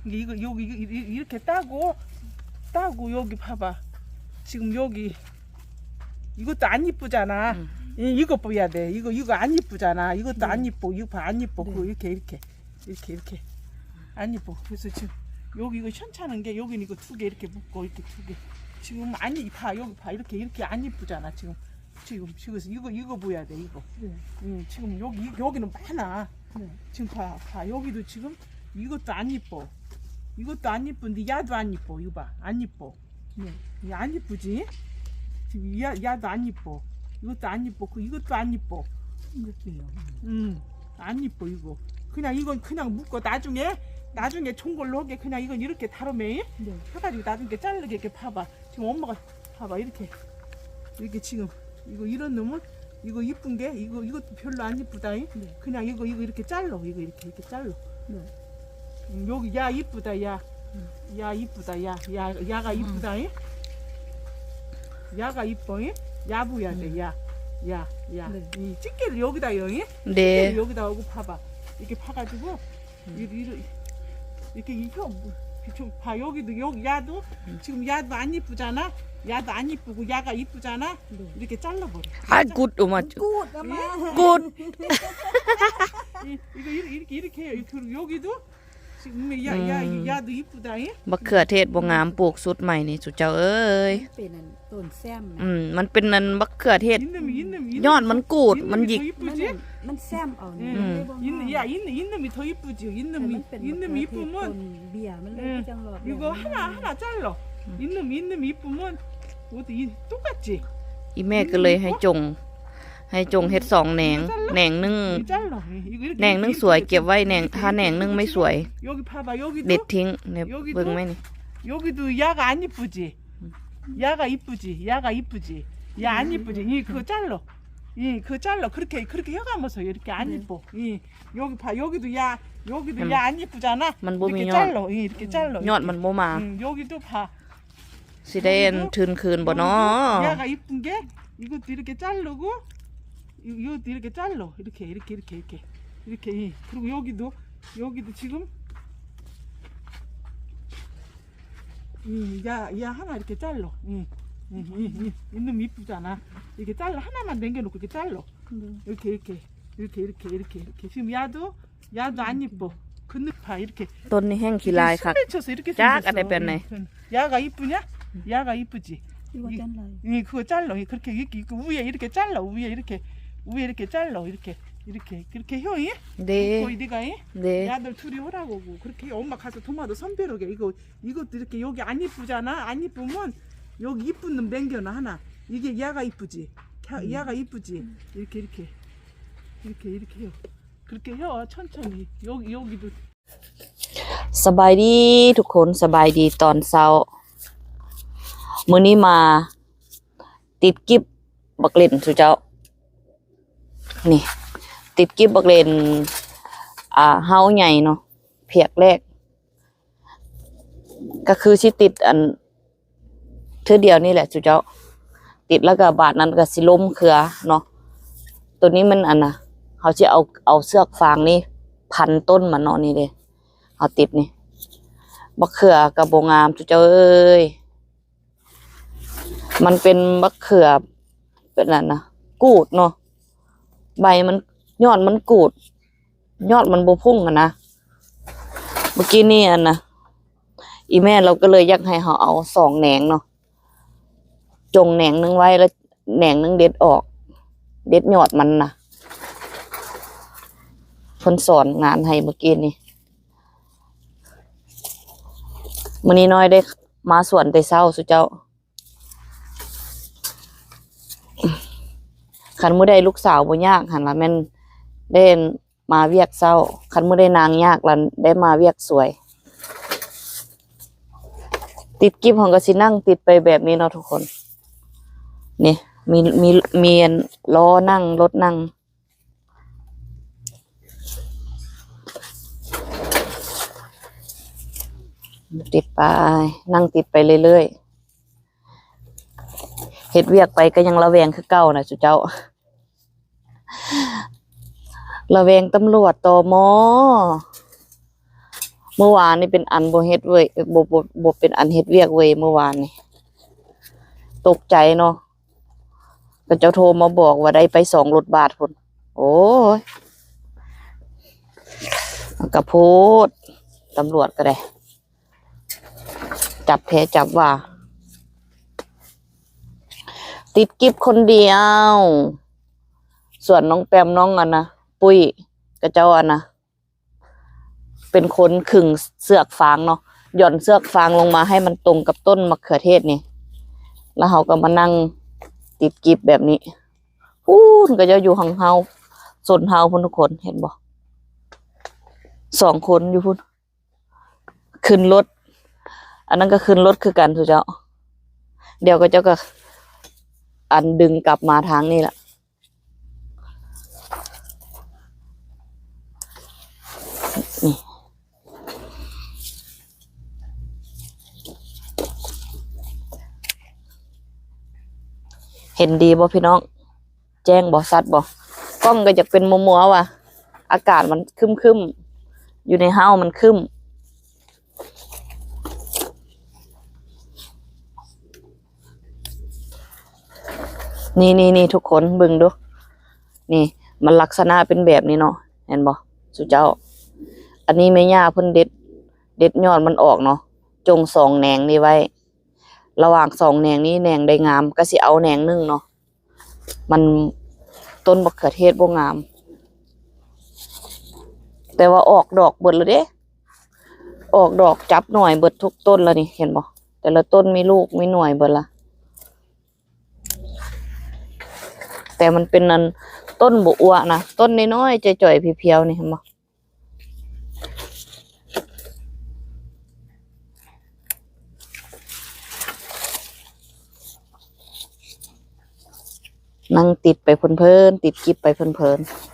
여기, 여기, 여기 이렇게 따고, 따고 여기 봐봐. 지금 여기 이것도 안 이쁘잖아. 음. 이, 이거 보여야 돼. 이거, 이거 안 이쁘잖아. 이것도 네. 안 이뻐. 이거 봐, 안 이뻐. 네. 그거 이렇게, 이렇게, 이렇게, 이렇게 안 이뻐. 그래서 지금 여기 이거 시원찮은 게 여기는 이거 두 개 이렇게 묶어, 이렇게 두 개. 지금 안 이-, 봐, 여기 봐, 이렇게, 이렇게 안 이쁘잖아 지금. 지금, 지금 이거, 이거 보여야 돼, 이거. 네. 응, 지금 여기, 여기는 많아. 네. 지금 봐, 봐, 여기도 지금 이것도 안 이뻐. 이것도 안 이쁜데, 얘도 안 이뻐. 이거 봐, 안 이뻐. 네. 얘 안 이쁘지? 지금 얘, 얘도 안 이뻐. 이것도 안 이뻐. 그, 이것도 안 이뻐. 이렇게요. 음, 안 이뻐, 이거. 그냥 이건 그냥 묶어. 나중에, 나중에 좋은 걸로 하게. 그냥 이건 이렇게 다름에 네. 해가지고 나중에 자르게. 이렇게 봐봐. 지금 엄마가 봐봐, 이렇게. 이렇게 지금 이거 이런 놈은 이거 이쁜 게 이거, 이것도 별로 안 이쁘다. 네. 그냥 이거, 이거 이렇게 잘라. 이거 이렇게, 이렇게 잘라. 네. 음, 여기 야 이쁘다, 야. 음. 야 이쁘다, 야. 야, 야가 음. 이쁘다. 이? 야가 이뻐. 이? 야 보여야 돼, 음. 야. 야, 야. 네. 이 집게를 여기다 요. 이? 네. 집게를 여기다 하고 봐봐. 이렇게 파가지고 이-, 이렇-, 이렇게 이거 뭐, 대충 봐. 여기도, 여기, 얘도 지금 얘도 안 이쁘잖아. 얘도 안 이쁘고 얘가 이쁘잖아. 네. 이렇게 잘라버려. 아, 굿, 오마. 굿, 오마. 이-, 이거 이렇게, 이렇게, 이렇게 해요. 이렇게, 그리고 여기도 지금 얘, 얘, 음. 얘도 이쁘다. 이? ບັກເຂືອເທດບໍ່ງາມ ປູກຊຸດໃໝ່ນີ້ ສຸເຈົ້າເອີຍ. ເປັນອັນ ຕົ້ນແຊມນະ ອືມ ມັນເປັນອັນບັກເຂືອເທດ ຍອດມັນກູດ ມັນຫຍິກ ມັນແຊມເອົານີ້ 음. 있는, 야, 있는, 있는 놈이 더 이쁘지. 있는 놈이, 있는 놈이 이쁘면, 음. 이거 하나, 하나 잘라. 있는, 있는 놈이 이쁘면, 어때? 이, 똑같지? ອີ່ແມ່ກໍເລີຍໃຫ້ຈົ່ງ ໃຫ້ຈົ່ງເຮັດສອງແໜງ ແໜງໜຶ່ງ 이거 잘라. 이거 이렇게, ແໜງໜຶ່ງ 이렇게, ສວຍ 이렇게, ເກັບໄວ້ແໜງ 이렇게, ຖ້າແໜງໜຶ່ງ 이렇게, ໄມ່ສວຍ 여기 봐봐. 여기도, ເດັດຖິ້ມ 여기도, ເບິ່ງໄວ້ນີ້ 여기도 얘가 안 이쁘지? 얘가 이쁘지? 얘가 이쁘지? 얘 안 이쁘지? 이, 그거 잘라. 이, 그거 잘라. 그렇게, 그렇게 ܗ가면서 이렇게 안 네. 이뻐. 이, 여기 봐. 여기도 야, 여기도 야 안 이쁘잖아. ມັນບໍ່ມີຍອດ 이렇게 잘라. 이, 이렇게 잘라. ຍອດມັນບໍ່ມາ 응, 여기도 봐. ຊິໄດ້ອັນທຶນຄືນບໍ່ນໍ? 여기도, 여기도 얘가 이쁜 게 이것도 이렇게 자르고 이, 이것도 이렇게 잘라. 이렇게, 이렇게, 이렇게, 이렇게. 이렇게. 이, 그리고 여기도, 여기도 지금 이, 야, 야 하나 이렇게 잘라. 이, 이, 이, 이, 있는 이쁘잖아. 이렇게 잘라. 하나만 남겨놓고 이렇게 잘라. 네. 이렇게, 이렇게, 이렇게, 이렇게, 이렇게, 이렇게. 지금 얘도, 얘도 안 이뻐. 근데 봐, 이렇게. ຕົ້ນນີ້ແຮ່ງຂີ້ລາຍຄັກ 이렇게 쳐 이렇게 ຈັກອັນໃດ 생겼어. ເປັນໄຫນ? 이, 그, 얘가 이쁘냐? 얘가 이쁘지? 이거 이, 잘라요. 이, 그거 잘라. 이, 그렇게, 이렇게, 이렇게 위에 이렇게 잘라. 위에 이렇게, 위에 이렇게 잘라. 이렇게, 이렇게, 그렇게 해. 이? 네. 거기 네가 이? 네. 얘들 둘이 하라고. 그렇게 해. 엄마 가서 도마도 선별하게. 이거 이것도 이렇게 여기 안 이쁘잖아. 안 이쁘면 여기 이쁜 놈 남겨놔 하나. 이게 얘가 이쁘지? 야, 음. 얘가 이쁘지? 음. 이렇게, 이렇게. 이렇게, 이렇게 해요. 그렇게 해요. 천천히. 여기, 여기도. ສະບາຍດີທຸກຄົນ ສະບາຍດີຕອນເຊົ້າ. ມື້ນີ້ມາຕິດກິບບັກເລັ່ນສູ່ເຈົ້າ. ນີ້ ຕິດກິບບັກເລັ່ນ ອ່າ ເຮົາໃຫຍ່ເນາະ ພຽກແລກ. ກໍຄືຊິຕິດອັນ ເທື່ອດຽວນີ້ແຫຼະສູ່ເຈົ້າ ຕິດແລ້ວກໍບາດນັ້ນກໍຊິລົ້ມເຄືອເນາະ. ໂຕນີ້ມັນອັນນະ ເຮົາຊິເອົາ ເອົາເຊືອກຟາງນີ້ພັນຕົ້ນມັນເນາະ. ນີ້ເດ້ ເຮົາຕິດນີ້ ບັກເຂືອກໍບໍ່ງາມສູ່ເຈົ້າເອີຍ. ມັນເປັນບັກເຂືອ ເປັນອັນນະ ກູດເນາະ ໃບມັນ ຍອດມັນກູດ ຍອດມັນບໍ່ພຸ້ງຫັ້ນນະ. ເມື່ອກີ້ນີ້ອັນນະ ອີ່ແມ່ລາວກໍເລີຍຢາກໃຫ້ເຮົາເອົາສອງແໜງເນາະ ຈົ່ງແໜງໜຶ່ງໄວ້ ແລ້ວແໜງໜຶ່ງເດັດອອກ ເດັດຍອດມັນນະ. ເພິ່ນສອນງານໃຫ້ເມື່ອກີ້ນີ້. ມື້ນີ້ນ້ອຍໄດ້ມາສວນແຕ່ເຊົ້າສູ່ເຈົ້າ. ຄັນມື້ໃດລູກສາວບໍ່ຍາກຫັ້ນລະແມ່ນໄດ້ມາວຽກເຊົ້າ, ຄັນມື້ໃດນາງຍາກລະໄດ້ມາວຽກສວຍ. ຕິດກິບເຮົາກໍຊິນັ່ງຕິດໄປແບບນີ້ເນາະທຸກຄົນ. ນີ້ ມີ ມີ ມີອັນລໍ້ນັ່ງ ລົດນັ່ງ. ຕິດໄປ ນັ່ງຕິດໄປເລື້ອຍໆ ເຮັດວຽກໄປກໍຍັງລະແວງຄືເກົ່ານະຊຸເຈົ້າ. ລະແວງຕຳຫຼວດ ຕມ. ມື້ວານນີ້ເປັນອັນບໍ່ເຮັດເວີຍ ບໍ່ ບໍ່ ບໍ່ເປັນອັນເຮັດວຽກເວີຍມື້ວານນີ້. ຕົກໃຈເນາະ ເຂົາເຈົ້າໂທມາບອກວ່າໄດ້ໄປສອງລົດບາດພຸ້ນ. ໂອ້ຍ ມັນກະໂພດ ຕຳຫຼວດກະໄດ້ ຈັບແທ້ຈັບວ່າ ຕິດກິບຄົນດຽວ. ສ່ວນນ້ອງແປມ ນ້ອງອັນນະ ປຸ້ຍ ເຂົາເຈົ້າອັນນະ ເປັນຄົນຂຶງເຊືອກຟາງເນາະ ຢ່ອນເຊືອກຟາງລົງມາໃຫ້ມັນຕົງກັບຕົ້ນມະເຂືອເທດນີ້ ແລ້ວເຮົາກໍມານັ່ງຕິດກິບແບບນີ້. ພຸ້ນ ເຂົາເຈົ້າຢູ່ຫ້ອງເຮົາ ໂຊນເຮົາພຸ້ນ ທຸກຄົນ ເຫັນບໍ່? ສອງຄົນຢູ່ພຸ້ນ ຂຶ້ນລົດ ອັນນັ້ນກໍຂຶ້ນລົດຄືກັນ ສຸເຈົ້າ. ດຽວເຂົາເຈົ້າກໍອັນດຶງກັບມາທາງນີ້ລະ. ນີ້ ເຫັນດີບໍ່ພີ່ນ້ອງ? ແຈ້ງບໍ່? ຊັດບໍ່? ກ້ອງກໍຢາກເປັນມົວໆວ່າ ອາກາດມັນຄຶ້ມໆ ຢູ່ໃນເຮົາມັນຄຶ້ມ. ນີ້ໆໆ ທຸກຄົນເບິ່ງດູ ນີ້ ມັນລັກສະນະເປັນແບບນີ້ເນາະ ເຫັນບໍ່ ສຸເຈົ້າ? ອັນນີ້ແມ່ຍ່າເພິ່ນເດັດ ເດັດຍອດມັນອອກເນາະ ຈົ່ງສອງແໜງນີ້ໄວ້. ລະຫວ່າງສອງແໜງນີ້ ແໜງໃດງາມກໍຊິເອົາແໜງໜຶ່ງເນາະ. ມັນ ຕົ້ນບັກເຂືອເທດບໍ່ງາມ ແຕ່ວ່າອອກດອກເບິດແລ້ວເດ້ ອອກດອກຈັບໜ່ວຍເບິດທຸກຕົ້ນແລ້ວນີ້ ເຫັນບໍ່? ແຕ່ລະຕົ້ນມີລູກມີໜ່ວຍເບິດລະ. ແຕ່ມັນເປັນອັນ ຕົ້ນບໍ່ອວະນະ ຕົ້ນນ້ອຍໆ ຈ່ອຍໆ ພຽວໆ ນີ້ ເຫັນບໍ່? ນັ່ງຕິດໄປເພີນໆ ຕິດກິບໄປເພີນໆ.